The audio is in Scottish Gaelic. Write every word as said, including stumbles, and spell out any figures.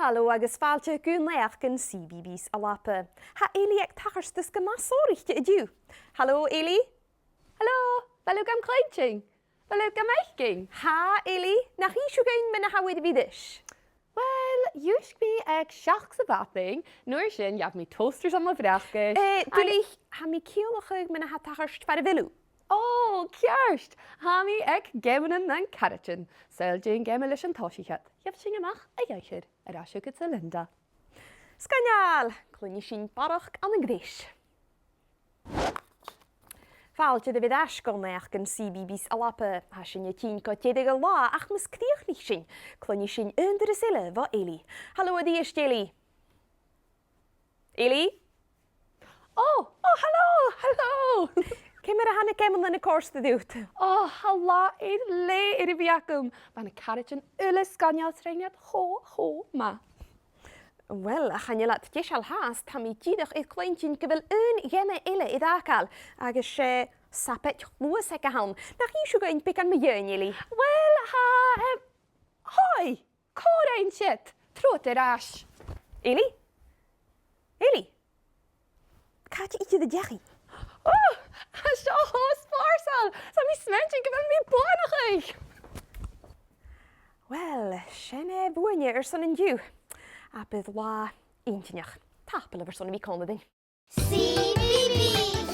Halò agus fàilte gu naidheachdan CBeebies ALBA. Tha Eilidh aig tachartas gu math sònraichte an-diugh. Halò, Eilidh? Halò, a bheil thu gam chluinntinn? A bheil thu gam fhaicinn? Tha, Eilidh, nach innis thu dhuinn mu na tha thu air a bhith ris? Uill, dhùisg mi aig seachd sa mhadainn, an uair sin ghabh mi toasters ann am bracaist. Eh, duilich, tha mi a' ciallachadh mu na tha tachairt far a bheil thu. Ò, ceart! Tha mi aig geamannan nan caraidean. Saoil dè an geama leis an tòisich iad. Gheibh sinn a-mach a dh'aithghearr air ais thugad-sa, Linda. Sgoinneil! Cluinnidh sinn barrachd ann an greis. Fàilte dhuibh air ais gu naidheachdan CBeebies ALBA. Tha sinn a' tighinn gu deireadh an latha, ach mus crìochnaich sinn, cluinnidh sinn aon turas eile bho Eilidh. Halò a-rithist, Eilidh. Eilidh? Ò, ò, halò, halò! Ciamar a tha na geamannan a' còrdadh riut? Ò, tha latha air leth air a bhith agam. Bha na caraidean uile sgoinneil, 's rinn iad cho, cho math. Uill, chan eil iad deiseil fhathast, tha mi dìreach air cluinntinn gu bheil aon gheama eile air fhàgail, agus 's e sabaid chluasaig a th' ann. Nach innis thu dhuinn beagan mu dheidhinn, Eilidh? Uill, tha, em, hoi! Cò rinn siud? Trobhad air ais. Eilidh? Eilidh? Càit an deach i? Ò, tha seo cho spòrsail! Tha mi a' smaointinn gu bheil mi a' buannachadh! Uill, sin e bhuainne airson an-diugh. Abair latha inntinneach. Tapadh leibh airson a bhith còmhla rinn. CBeebies!